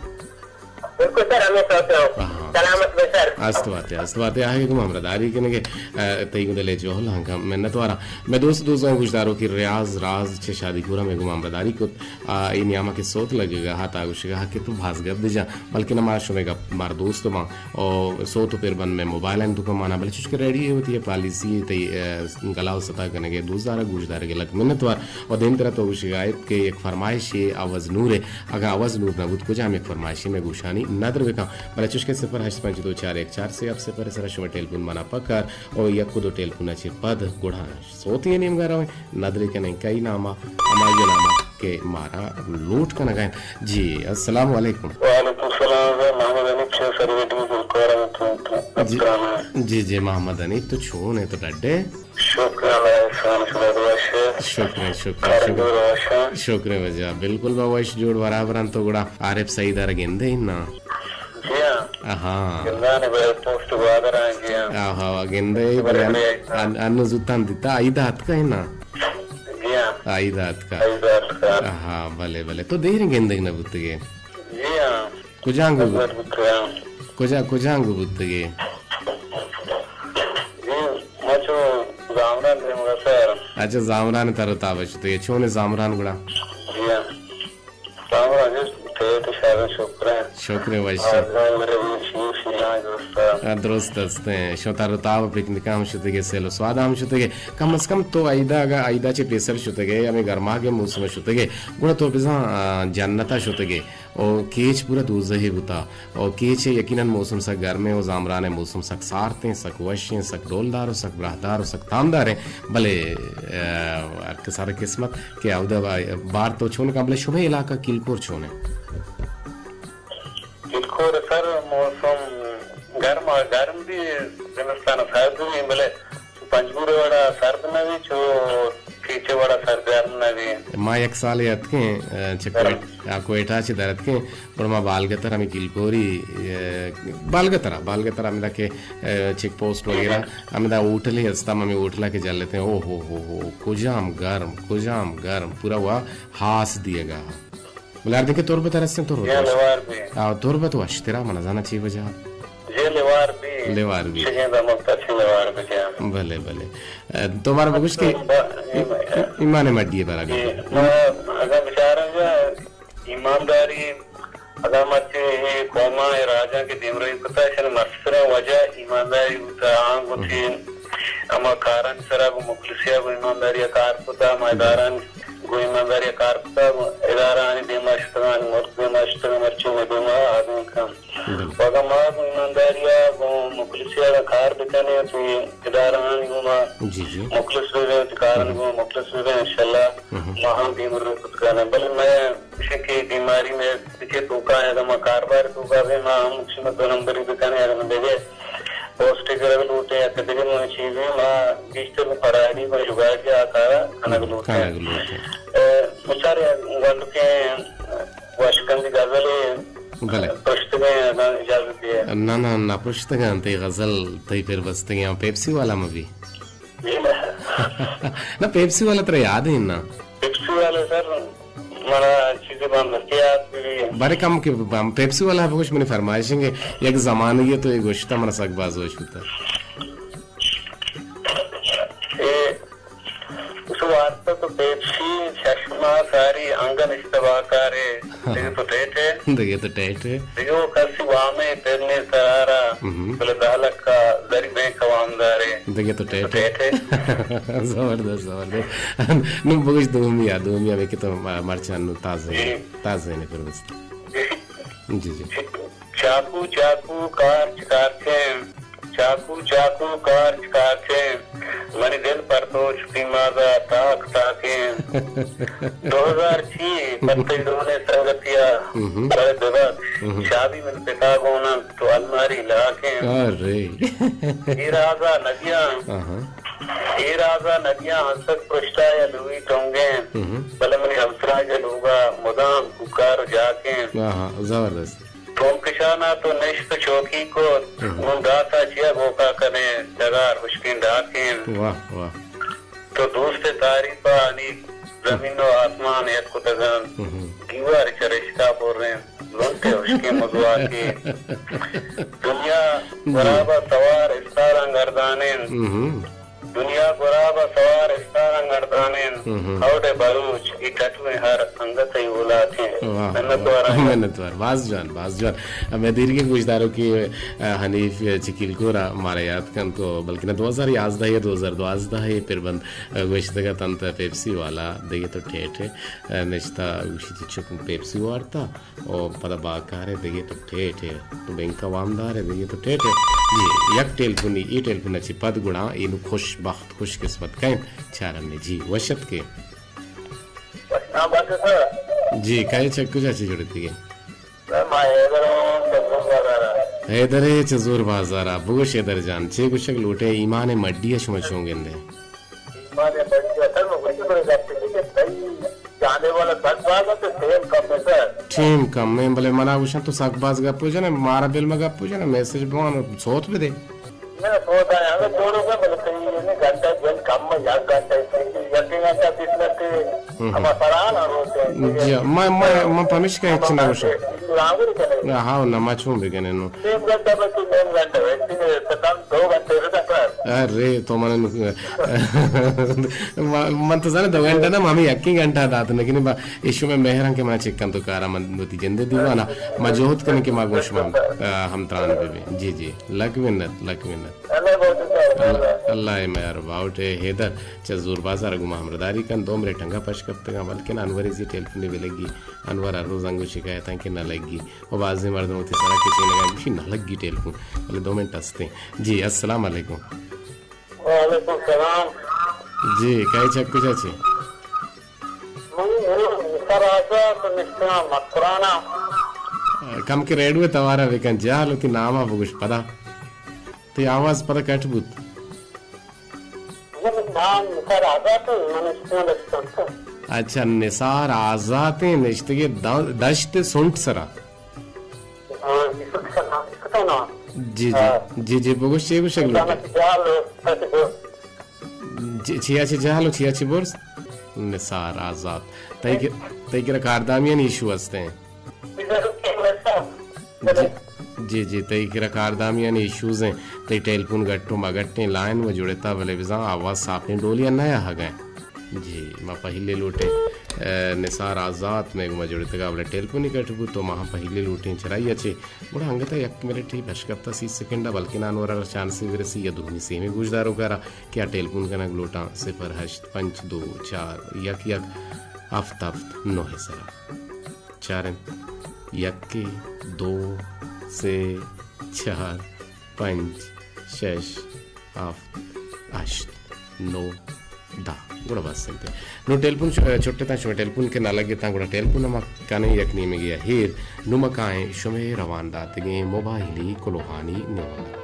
بالکل سر، ہمیں سوچ رہا ہوں۔ ہاں۔ سلامت بے سر۔ است باتے، است باتے، آہے گوں ہمراہداری کنگے، ا، تئی گوں دلے جہل ہنکا منت وارا۔ میں دوست دوزاں گوشدارو کہ ریاض راز چہ شادی پورا میں گوں ہمراہداری کت، آ، اے نیاما کہ سوت لگگا ہا تا گوشگا ہا کہ تو بھاز گپ بجا، بلکہ نہ ما شمے گپ مار دوست باں، او سوت و پر بند میں موبائل اندکا مانا، بلے چوش کہ ریڈیو وتی پالیسی تئی، ا، گلا و ستا کنگے دوست دارا گوشدارگے لک منت وار۔ و دیمترا تو گوشگا ات کہ یک فرمائشے عوض نورے، اگاں عوض نور نہ بوت، کجام یک فرمائشے مئے گوشانی ندر بکن۔ بلے چوشکہ صفر ہشت پنچ دو چار یک چار سے ہفت صفر سرا شما ٹیلیفون منا پکار و یک و دو ٹیلیفون چہ پد گڑا سوتی نیمگا رویں، ندرے کنیں کئی ناما، ہمائی ناما کہ مارا لوٹ کنگا انت۔ جی، السلام علیکم۔ وعلیکم السلام، محمد حنیف چہ سرویڈی گلکارا تو، تو، جی، جی، جی، محمد حنیف تو چون ہے تو ڈڈے؟ شکر اللہ احسان، شما وش۔ شکر، شکر، کارندہ شکر۔ وش۔ شکر وجہ، بالکل با وش جوڑ برابر انت۔ تو گڑا عارف سعید ء را گندے نا؟ جی ہاں۔ ہاں۔ گندانے بلے پوسٹ گوادر آں، جی ہاں۔ آہا، گندے بلے بلے۔ ان-، ان-، انو زوتان دیتا، عید آتکا ہے نا؟ جی ہاں۔ عید آتکا۔ عید آتکا۔ آہا، بلے بلے۔ تو دیر گندگ نہ بوتگے؟ جی ہاں۔ کجانگو بوت-، خدمت بوتگاں۔ کجا-، کجانگو بوتگے؟ جی، ما چو زامران دیمگا سر۔ اچھا، زامران تر و تاب شتگے۔ چون زامران گڑا؟ جی ہاں۔ زامران جی، ٹیٹ شادن شکر ہے۔ شکر ہے، وش۔ آزمائن میرے بھی شیر شیران درست ہے۔ آ، درست است ہیں۔ شو تر و تاب پکنک ہم شتگے، سیل و سواد ہم شتگے۔ کم از کم تو عیدا اگا عیدا چے پیسر شتگے، ہمیں گرماگ موسم شتگے۔ گڑا تو بزاں، آ، جنتا شتگے۔ او کیچ پورا دوزہے بوتا۔ او کیچ یقیناً موسم سک گرم ایں، او زامران ء موسم سک سارت ایں، سک وش ایں، سک ڈولدار و سک براہدار و سک تامدار ایں۔ بلے، ا، ہر کس ہر قسمت کہ اودا با-، بار تو چون کن، بلے شمے علاقہ کلکور چون ایں؟ کلکور سر موسم گرم، گرم بھی زمستان سرد بھی، بلے پنجگور ء وڑا سرد نہ بی، چو کیچ ء وڑا سرگرم نہ بی۔ ما یک سالے اتکیں، ا، چہ گرم۔ کوئٹ-، آ، کوئٹہ چہ در اتکیں، گڑا ما بالگتر ہمیں کلکوری، ا، بالگتر ء، بالگتر ہمدا کہ، ا، چیک پوسٹ وغیرہ، ہمدا ہوٹلے ہستا، ہمیں ہوٹلا کہ جلتیں، او ہو ہو ہو، کجام گرم، کجام گرم، پورا وا ہاس دیگا۔ بلے ہردیں کہ تربت ء رستیں تربت یا وش۔ لوار بی۔ آ، تربت وشترا، من زاناں چی وجہ۔ جی لوار بی۔ لوار بی۔ شگیں دمگ تچیں لوار بی جان۔ بلے، بلے۔ ا، تو مارا بگوش کہ با-، ای-، ایمان مڈی ء برا جی، گپ۔ ما اگاں بچاراں جا ایمانداری، اگاں مرچی اے قوماں، اے راجاں کہ دیمروی کتا، اشانی مستریں وجہ ایمانداری بوتا، آں گوتی ہما کارانی سرا گوں مخلصی ء گوں ایمانداری ء کار کتا، ہما ادارہانی گوں ایمانداری ء کار کتا، گوں ادارہانی دیما شتگاں، ملک دیما شتگاں، مرچی مئے دیما آدینک انت۔ بالکل۔ و اگاں ما گوں ایمانداری ء گوں مخلصی ء کار بکنیں، وتی ادارہانی گوما جی، جی۔ مخلص ببیں، وتی کارانی گوما مخلص ببیں، انشاءاللہ ما ہم دیمروی کت کنیں۔ بلے مئے گوشے کہ بیماری مئے پچے توکا ایں، اگاں ما کاروبار توکا بیں، ما ہم شما دو نمبری بکنیں، اگاں دگہ پوسٹے گرگ لوٹیں یا کہ دگہ مئے چیزے، ما گیشتر پراڈی، ما جگاڑی آ کارا کنگ لوٹیں۔ کنگ لوٹیں۔ ا، بچارے گونڈکیں وشکندی غزلے بلے۔ پرشتگیں، اگاں اجازت دیئے۔ نہ، نہ، نہ پرشتگاں، تئی غزل، تئی پر بستگیں، پیپسی والا مہ بی۔ جی نہ۔ نہ، پیپسی والا ترا یاد ایں نا؟ پیپسی والا سر، منا چیزے بند دستیاب بی۔ بارے کم کہ بم-، پیپسی والا بگوش، منی فرمائش انگے، یک زمانگے تو اے گوشتا، منا سک باز وش بوتا۔ اے، اس واسطہ تو پیپسی، چشمہ ساری انگن اشتباہ کارے، دگہ تو ٹیٹ ہے۔ دگہ تو ٹیٹ ہے۔ دگہ وہ کسی وامے پرنے سرارا، بلے دہ لکھ کا زری بینک وامدارے۔ دگہ تو ٹیٹ ہے۔ ٹیٹ ہے۔ زبردست، زبردست۔ نو بگوش دومی آ، دومی آ کہ تو مرچان نو تازہ، جی۔ تازہ نے پر بس۔ جی۔ جی، جی۔ چاکو، چاکو، کارچ، کارچیں۔ چاکو، چاکو، کارچ، کارچیں۔ منی دل پر تو چو پیمازا تاک، تاکیں۔ دو ہزار چی، پتئی ڈولیں سنگتیا، بلے ببخش، شابی من پتا گون انت، تو الماری لاکیں۔ ارے۔ اے رازا ندیاں۔ اے رازا ندیاں، ہنسک پرشتا یا لوئی ٹونگیں۔ بلے منی ہمسراج لوگا مدام کوکار و جاکیں۔ زبردست۔ ٹوم کشانا تو نشت چوکی کت، نوں داسا چیا گوکا کنے، ڈگار ہشکیں ڈاکیں۔ واہ، واہ۔ تو دوست تعریفا انی زمین و آسمان یک کتگن، دیوار چہ رشتا بریں۔ لنٹے ہشکیں مزواکے۔ دنیا جی۔ گراب ء سوار استاراں گردان انت۔ ہم۔ دنیا گراب ء سوار استاراں گردان انت۔ ہم۔ اوڈ ء بلوچ اے ٹٹویں ہر انگت ء اولات انت۔ واہ، منت واہ، وار آں۔ منت وار۔ باز جوان، باز جوان۔ ہمے دیرگیں گوشداروکے، آ، حنیف چکیلکور ء مارا یات کنت و بلکنا دو ہزار یازدہ یا دو ہزار دوازدہ ء پربند، آ، گوشتگ ات انت پیپسی والا دگہ تو ٹیٹ ء، آ، نشتہ گوشی چی چک پیپسی وارتا۔ او پدا باکارے دگہ تو ٹیٹے، تو بینک ء وامدارے دگہ تو ٹیٹے۔ جی، یک ٹیلفونی، اے ٹیلفون ء چہ پد گڑا اینو خوش بخت، خوش قسمت کئے انت چارنے۔ جی، وش اتکے۔ ہاں، بس سر۔ جی، کئے چہ کجا چہ جڑتگے؟ سر، ما حیدر آں، چہ زور بازار ء۔ حیدر ء چہ زور بازار ء۔ بگوش حیدر جان، چے گوشگ لوٹے، ایمان مڈی ء شما چون گندے؟ ایمان مڈی ء سر، ما گوشگ لوٹے کہ تئی جانے والا سک باز انت، ٹیم کم ہے سر۔ ٹیم کم ہے، بلے منا گوشن تو سک باز گپ جنے، مارا بل ما گپ جنے، میسج بوان، سوت بدے۔ نہ، سوت آیا، اگر جوڑو گا، بلے تئی یعنی گھنٹہ جن کم ہے، یک گھنٹہ، یقین گھنٹہ بیس منٹ، ہم۔ ہما سرحال ہم ہوتے ہیں۔ جی، میں، میں، میں پمیشکا ہچ نہ گوشاں۔ راغر کنے۔ ہاں، نہ، ما چون بگنے نو۔ نیم گھنٹہ بچے، نیم گھنٹہ بچے، تکان دو گھنٹے رہتا سر۔ ارے، تو من، من تو زانے دو گھنٹہ نہ، ہمیں یکی گھنٹہ دات، لیکن با ایشو میں مہران کے من چیک کن تو کارا من وتی جندے دیوانا، ما جہد کنیں کہ ما گوش مان، آ، ہم تران ببیں۔ جی، جی، لک منت، لک منت۔ اللہ، اللہ مہر باوٹے حیدر چہ زور بازار گما ہمرداری کن، دو منٹ انگا پش کپتگاں، بلکن انور زی ٹیلیفون بہ لگی، انور ہر روز انگو شکایتاں کہ نہ لگی۔ و بازیں مردم وتی سرا کچینگا گوشی نہ لگی ٹیلیفون، بلے دو منٹ ہستیں۔ جی، السلام علیکم۔ وعلیکم السلام۔ جی، کئے چہ کجا چے؟ من نثار آزات نشتگاں مکران ء۔ کم کہ ریڈیو ء توارا بکن، جہل وتی نام ء بگوش پدا۔ تئی آواز پدا کٹ بوت۔ من نام نثار آزات، من نشتگاں دشت سنٹ۔ اچھا، نثار آزات نشتگے د-، دشت سنٹ سرا۔ ہاں، جی، سنٹ سرا، سنٹ سرا۔ جی، جی، ہاں۔ جی، جی، بگوش چے گوشگ لوٹے؟ جہل، جی، چیا چی جہل و چیا چی برز؟ نثار آزات۔ تئی گ-، تئی گرا کاردامیانی ایشو ہستیں۔ جی، جی، جی، تئی کرا کاردامیانی ایشوز ہیں، تئی ٹیلیفون گٹو مگٹیں لائن و جڑتا، بلے بزاں آواز صافیں ڈولیا نہ آہگیں۔ جی، ما پہلے لوٹیں، اے، نثار آزات میں گما جڑتگا، بلے ٹیلیفونی کٹ بو تو ما پہلے لوٹیں چرائی اچے۔ گڑا انگتا یک منٹ ہی بشکپتا سی سیکنڈا، بلکن انور را چانسی برسی یا دومی سیمی گوشدارو کرا، کیا ٹیلیفون کنگ لوٹاں، صفر ہشت پنچ دو چار یک یک ہفت ہفت نو سرا۔ چار انت۔ یکے، دو، سے، چار، پنچ، شش، ہفت، ہشت، نو، دہ۔ گڑا بس انت۔ نو ٹیلیفون ش-، چھٹتاں، شمئے ٹیلیفون کہ نہ لگتاں، گڑا ٹیلیفون ہم کنیں یک نیمگے ء ہیر۔ نو ما کائیں شمئے روان داتگیں موبائلی کلوہانی نیمگ ء۔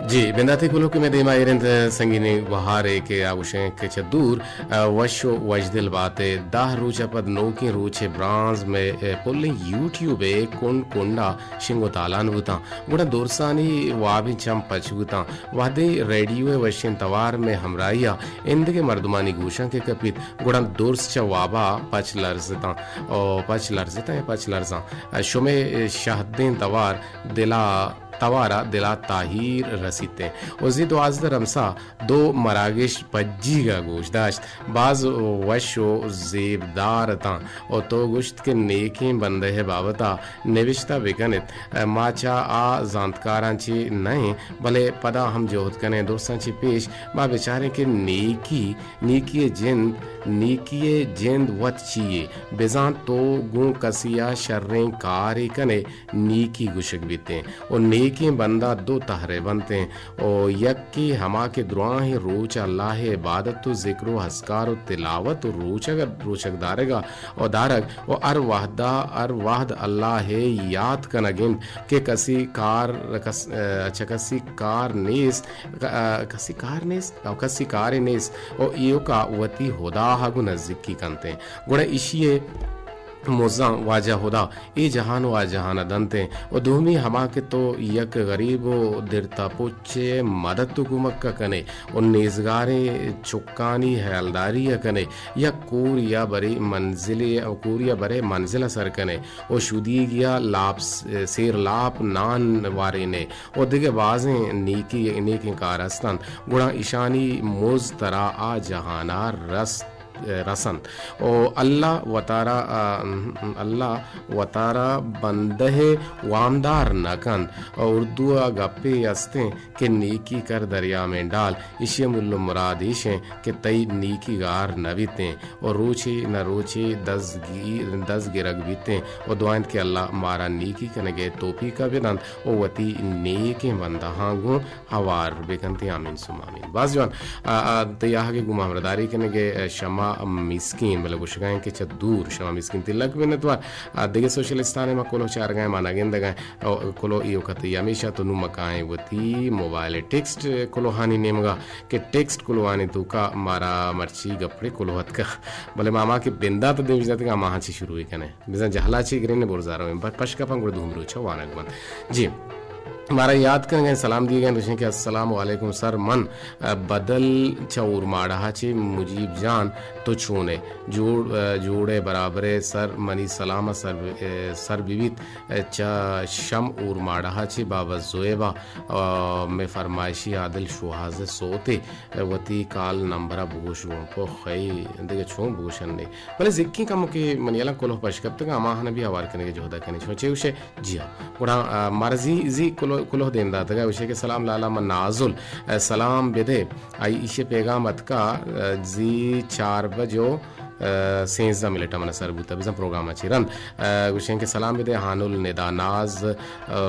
جی، بنداتی کلوہ کہ مئے دیما ایر انت، سنگینی بہارے کہ آ گوشیں کہ چہ دور، ء، وش و وشدل بات ء۔ دہ روچ ء پد نوکیں روچے برانز مئے، ء، پلیں یوٹیوب ء کنڈ کنڈا شنگ و تالان بوتاں۔ گڑا درسانی وابیں چم پچ بوتاں۔ وہدے ریڈیو ء وشیں توار مئے ہمراہی ء ایندگہ مردمانی گوشاں کہ کپیت، گڑا درس چہ وابا پچ لرزتاں۔ او پچ لرزتاں یا پچ لرزاں۔ ء، شمئے شہدیں توار دلا توارا دلا تاہیر رسیت انت۔ و زی دوازدہ رمسا دو مراگش پجیگا گوش داشت۔ باز وش و زیبدار اتاں۔ و تو گوشت کہ نیکیں بندہ ء بابتا نوشتہ بکنت۔ ما چہ آ زانتکاراں چی نہ ایں، بلے پدا ہم جہد کنیں درستاں چی پیش ما بچاریں کہ نیکی، نیکی ء جند، نیکی ء جند وت چی یے؟ بزاں تو گوں کسی ء شریں کارے کنے، نیکی گوشگ بیتیں و نیکیں بندات دو تہرے بنتیں و یکے ہما کہ دراہیں روچ اللہ ء عبادت و ذکر و اذکار و تلاوت و روچگ، روچگ دارگا و دارگ و ہر وہدا، ہر وہد اللہ ء یات کنگ انت کہ کسی کار، کس-، چہ کسی کار نیست، ک-، کسی کار نیست و کسی کارے نیست و ایوکا وتی ہدا ء گوں نزیکی کنتیں۔ گڑا ایشی ء مزاں واجہ ہدا اے جہان و آ جہان ء دنت انت۔ و دومی ہما کہ تو یک غریب و درتا پچ ء مدد و کمک ء کن ئے و نیزگاریں چکانی ہیالداری ء کن ئے، یک کور یا برے منزلے، کور یا برے منزل ء سر کن ئے و شدیگی ء لاپ س-، سیر لاپ نان وارین ئے و دگہ بازیں نیکی، نیکیں کار ہست انت، گڑا ایشانی مز ترا آ جہان ء رست رسنت۔ و اللہ وتارا، آ، اللہ وتارا بندہ ء وامدار نہ کنت۔ و اردو ء گپے استیں کہ نیکی کر دریا میں ڈال، ایشی ء مول و مراد ایش انت کہ تئی نیکی گار نہ بیتیں و روچے نہ روچے دزگی-، دزگرگ بیتیں و دعا انت کہ اللہ مارا نیکی کنگ ء توفیق ء بدنت و وتی نیکیں بندہاں گوں ہوار بکنت۔ آمین ثم آمین۔ باز جوان۔ آ، آ، تئی آہگ ء گوں ما ہمراہداری کنگ ء شما مسکین، بلے گوشگا ایں کہ چہ دور شما مسکین۔ تئی لک منتوار۔ آ، دگہ سوشلستان ء ما کلوہ چارگا ایں، ما نہ گندگا ایں۔ او، کلوہ ایوک ء تئی ہمیشہ تو نوں ما کائیں وتی موبائل ء ٹیکسٹ کلوہانی نیمگا کہ ٹیکسٹ کلوہانی توکا مارا مرچی گپڑے کلوہ اتکا۔ بلے ما ہما کہ بندات ء دیمش داتگا ہماہاں چہ شروع کنیں۔ بزاں جہلا چے گرین برزا رویں، ب-، پشکپاں گڑا دومی روچ ء وانگ بنت۔ جی، مارا یاد کنگ ء سلام دیگ ء گوشیں کہ السلام علیکم سر، من، ء، بدل چہ اورماڑہ ء چے مجیب جان، تو چون ئے؟ جوڑ، ء، جوڑ ئے برابر ئے سر، منی سلام ء سر، ء، سر بہ بیت، ء، چہ شم اورماڑہ ء چے بابا زویبا، ء، مئے فرمائشی عادل شوہاز ء سوتے۔ وتی کال نمبر ء بگوش گوں۔ پوخ ای دگہ چون بگوشن نے؟ بلے زکیں کمو کہ منی الان کلوہ پش کپتگ، ہماہان بی ہوار کنگے جہدا کنی۔ شما چے گوشے؟ جی ہاں۔ گڑا، آ، مارا زی، زی کلوہ، کلوہ دیم داتگا، گوشے کہ سلام لالا، من نازل، آ، سلام بدے۔ آئی ایشی پیغام اتکا، آ، زی چار بجو، آ، سینزدہ منٹ من سر بوتا، بزن پروگرام چی رند۔ آ، گوشیں کہ سلام بدے، ہانل ندا ناز، آ،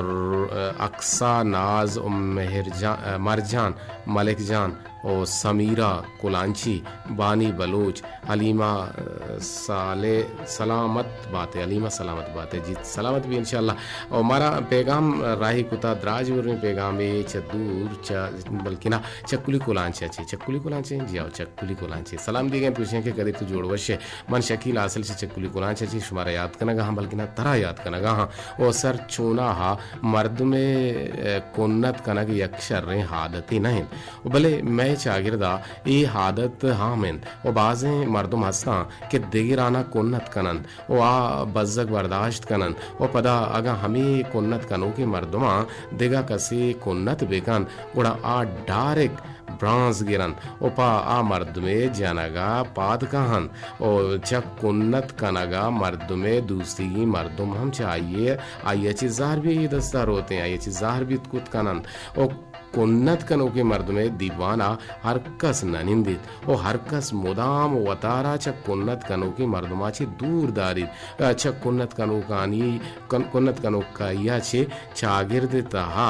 ر-، آ، اقصا ناز، ام مہر جان، آ، مرجان، ملک جان، و سمیرہ کلانچی، بانی بلوچ، حلیمہ، ء، صالح، سلامت باتے، حلیمہ سلامت باتے، جی سلامت بی انشاءاللہ۔ و مارا پیغام راہی کتا دراج وریں پیغامے چہ دور، چہ بلکنا چکلی کلانچ چے، چکلی کلانچ، جی آؤ چکلی کلانچ۔ سلام دیگیں توشیں کہ کدی تو جوڑ وشے۔ من شکیل حاصل چہ چکلی کلانچ چے شمارا یاد کنگا ہاں، بلکنا ترا یاد کنگا ہاں۔ و سر چونا ہا مردمے، ء، کنت کنگ یک شریں عادتے نہ انت۔ و بلے مئے چاگردا اے عادت عام انت و بازیں مردم ہستاں کہ دگراناں کنت کننت و آ بزگ برداشت کننت و پدا اگاں ہمے کنت کنوکیں مردماں دگہ کسے کنت بکنت، گڑا آ ڈائریکٹ برانز گرنت و پہ آ مردمے جنگا پاد کاہنت و چہ کنت کنگا مردمے دوستیگیں مردم ہم چہ آئی ء، آئی ء چہ زہر بی آئی ء دستا روتیں، آئی ء چہ زہر بیت کت کننت و کنت کنوکیں مردمے دیوانا ہر کس نہ نندیت و ہر کس مدام وتارا چہ کنت کنوکیں مردما چہ دور داریت۔ چہ کنت کنوکانی، کن-، کنت کنوکائی ء چہ چاگرد تہا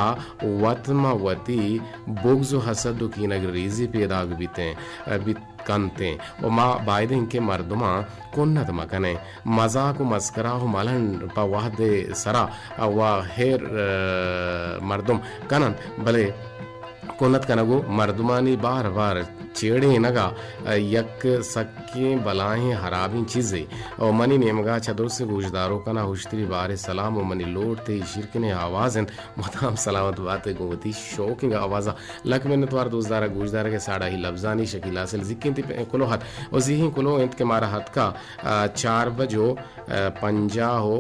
وت مہ وتی بغض و حسد و کینگ ریزی پیداگ بیتیں، بیت کنتیں و ما بایدیں کہ مردماں کنت مکنیں۔ مزاق و مسکرا و ملنڈ پہ وہدے سرا و ہیر، ء، مردم کننت، بلے کنت کنگ و مردمانی بار بار چیڑینگا یک سکیں بلاہیں ہرابیں چیزے۔ و منی نیمگا چہ درستیں گوشداروکانا ہشتری باریں سلام و منی لوٹ تئی شیرکنیں آواز انت۔ مدام سلامت بات گوں وتی شوکیں آوازا۔ لک منتوار دوستدار گوشدارگ ساڑاہی لبزانی۔ شکیل حاصل زیکیں تی کلوہ ات و زیہیں کلوہ انت کہ مارا ہتکا، ء، چار بجو، ء، پنجاہ و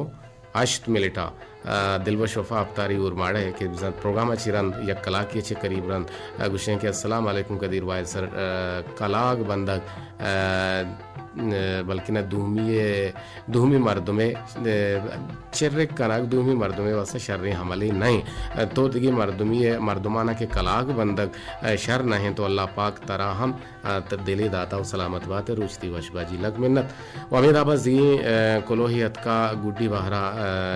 ہشت منٹا، ء، دلوش وفا اپتاری اورماڑہ کہ بزانت پروگرام چی رند یک کلاکی چہ قریب رند، ء، گوشیں کہ السلام علیکم قدیر واحد سر، ء، کلاگ بندگ، ء، بلکن دومی، دومی مردمے، ء، چرک کنگ دومی مردمے واسطہ شریں عملے نہ انت۔ تو دگہ مردمی، مردمانا کہ کلاگ بندگ، ء، شر نہ انت تو اللہ پاک ترا ہم، ء، ت-، دلے داتا و سلامت بات روچ تی وش باجی لک منت۔ و ہمیں دابا زی، ء، کلوہی اتکا گڈی بہرا،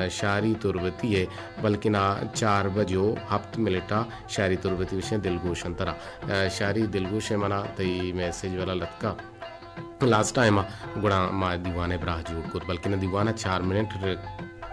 ء، شاری تربتی ہے، بلکن آ چار بجو ہپت منٹا شاری تربتی وشیں دلگوشن ترا۔ ء، شاری دلگوش منا تئی میسج والا لتکا۔ لاسٹ ٹائم ء گڑا ما دیوان ء براہ جوڑ کت، بلکن دیوان ء چار منٹ ر-،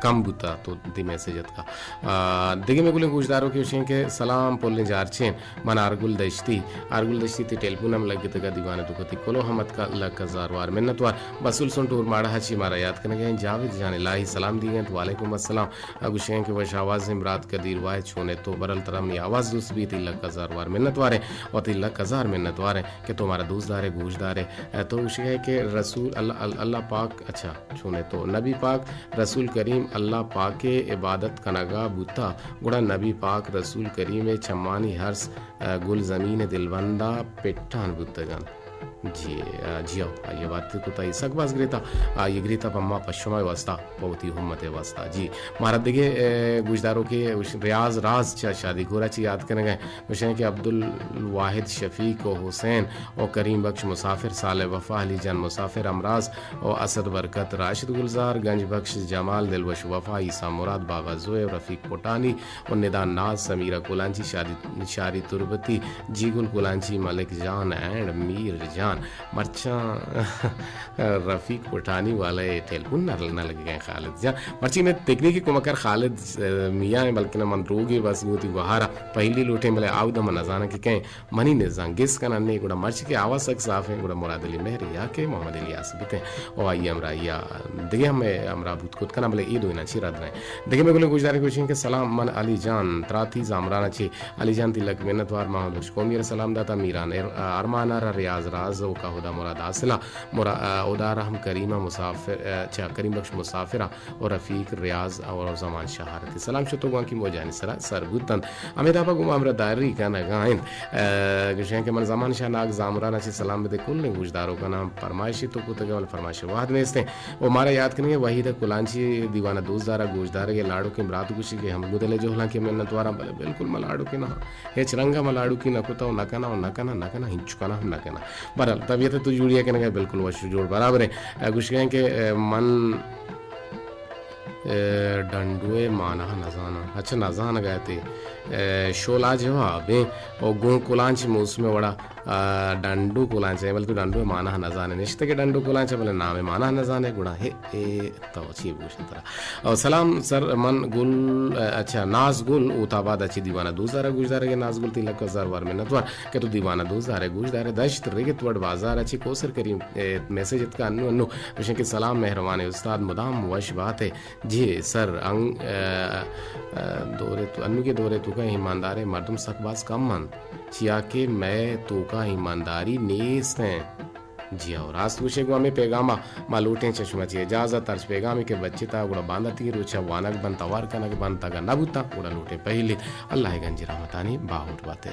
کم بوتا تو دی میسج اتکا۔ آ، دگہ مئے گلیں گوشداروکے گوشیں کہ سلام پلیں جارچین، من آرگل دشتی، آرگل دشتی تی ٹیلیفون ہم لگتگا دیوان تو کتی کلو ہم اتکا لک ہزار وار منت وار۔ بسول سنٹور ماڑہ چی مارا یاد کنگے ہیں، جاوید جان الہی سلام دیگے ہیں، وعلیکم السلام۔ آ، گوشیں کہ وش آوازیں برات قدیر واحد چونے تو برل ترا منی آواز دوست بیتی لک ہزار وار منت واریں، وتی لک ہزار منت واریں کہ تو مارا دوست دارے گوش دارے۔ آ، تو گوشگے کہ رسول اللہ، اللہ، اللہ پاک، اچھا، چونے تو نبی پاک رسول کریم اللہ پاکے عبادت کنگا بوتا، گڑا نبی پاک رسول کریم چمانی ہرس، آ، گل زمین دلبندا پٹان بوتگن۔ جی، آ، جی ہو، آئی بات کتا ای سک باز گریتا، آئی گریتا پہ ما پہ شما واسطہ، پہ وتی امت واسطہ۔ جی، مارا دگہ، آ، گوشداروکے ریاض راز چا شادی گورا چی یاد کنگے۔ گوشیں کہ عبدالواحد شفیق و حسین و کریم بخش مسافر، صالح وفا، علی جان مسافر، امراض و اسد برکت، راشد گلزار، گنج بخش جمال، دلوش وفا، عیسیٰ مراد، بابا زویب، رفیق پٹانی و ندا ناز، سمیرہ کلانچی، شادی، شاری تربتی، جیگل کلانچی، ملک جان اینڈ میر جان۔ مرچاں رفیق پٹانی والے ٹیلیفون نہ، نہ لگے گئے خالد جان۔ مرچی میں تکنیکی کمکار خالد، آ، میاں ہیں، بلکہ من دروگے بس گوتی گوہارا پہلی لوٹیں، بلے آودا من نزاناں کہ کہیں منی نزان گس کنن نے، گڑا مرچی کہ آواز سک صاف ہیں، گڑا مراد علی مہر یا کہ محمد الیاس بیتیں۔ او آئی ہمراہ یا دگہ ہم ہمراہ بوت کت کناں، بلے اے دوئیناں چی رد نہ۔ دگہ میں گلیں گوشدارے گوشیں کہ سلام من علی جان تراتی زامران چی علی جان تی لک منت وار، محمد بخش قومی را سلام داتا، میران ار-، ارمان را، ریاض راز و کا ہدا مراد حاصلہ، مرا-، آ، ہدا رحم کریمہ مسافر، آ، چا کریم بخش مسافرہ و رفیق ریاض و زمان شہارتی سلام شتو گوانکی موجانی سرا سر بوتن۔ ہمیں دابا گوما ہمراہ داری کنگا انت۔ آ، گوشیں کہ من زمان شاہ ناگ زامران چی سلام بدے کلیں گوشدارو کناں، فرمائشی تو کتگا، ول فرمائش وحد نیستیں۔ و مارا یاد کنگے وحید کلانچی دیوانہ دوست دارا گوشدارگے لاڑوکیں برات گوشی کہ ہم گدلے جہلاں کہ منت واراں، بلے بالکل ما لاڑوکیں نہ۔ ہچ رنگ ء ما لاڑوکی نہ کتہ و نہ کناں و نہ کناں، نہ کناں، ہنچو کناں ہم نہ کناں۔ بہرحال، طبیعت ء تو جوڑی ء کنگ ء بالکل وش و جوڑ برابر ء۔ ء گوشگ ء کہ، ء، من، ء، ڈنڈو ء مانہ نہ زاناں۔ اچھا، نہ زانگ ء ات ئے۔ ء، شولا جواب ایں۔ و گوں کلانچ موسم ء وڑا، ء، ڈنڈو کلانچ ایں، بلے تو ڈنڈو ء مانہ نہ زانے۔ نشتگ ء ڈنڈو کلانچ ء، بلے نام ء مانہ نہ زانے، گڑا ہے، اے تو چی بوشن ترا؟ او سلام سر، من گل، اچھا، ناز گل اوت آباد ء چہ دیوانہ دوزار ء گوشدارگ ء۔ ناز گل، تئی لک ہزار وار منت وار کہ تو دیوانہ دوزار ء گوشدار ء۔ دشت رگت وڑ بازار ء چہ کوسر کریم، اے، میسج اتکا انو انو گوشن کہ سلام مہروان استاد، مدام وش بات ئے۔ جی سر، ان-، اے، اے، دورے تو، انوگے دورے توکا ایماندار مردم سک باز کم انت، چیا کہ مئے توکا ایمانداری نیست انت۔ جی ہو، راست گوشے گوں ہمے پیغام ء ما لوٹیں چہ شما چی اجازت، ہرچ پیغامے کہ بچتا گڑا بانداتی روچا وانگ بنت، توار کنگ بنت، اگاں نہ بوتاں گڑا لوٹیں پہلی۔ اللہ ء گنجی رحمتانی باہوٹ باتے۔